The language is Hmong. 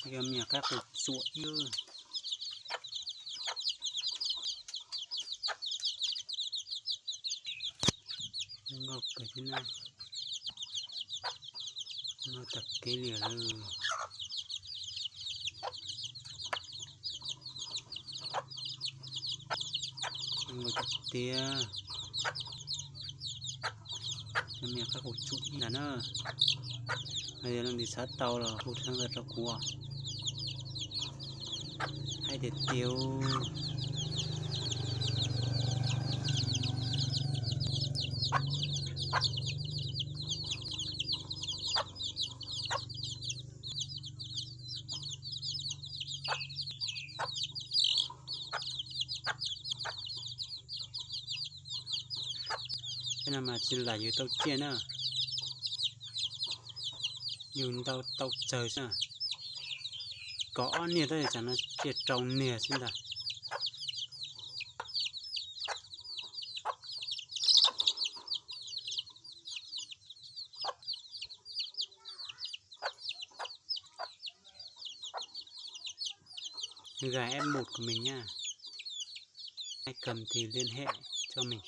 Cov me nyuam qaib qus tsuam ib lub. Nkauj kawg thiab na. Nkauj tas kev li lawm. Nkauj tiag tiag. Cov me nyuam qaib qus tsuam ib ntag na. Yog leej twg xav tau los hu xov tooj rau kuv, haib tiag tiag. Tej no mas tsis lam yus tau ciaj na, yus ntau tau tsawg xwb. Kom ob niag tab sis tsam no ciaj rau niag xwb ntag. Gài F một của mình nha. Ai cần thì liên hệ cho mình.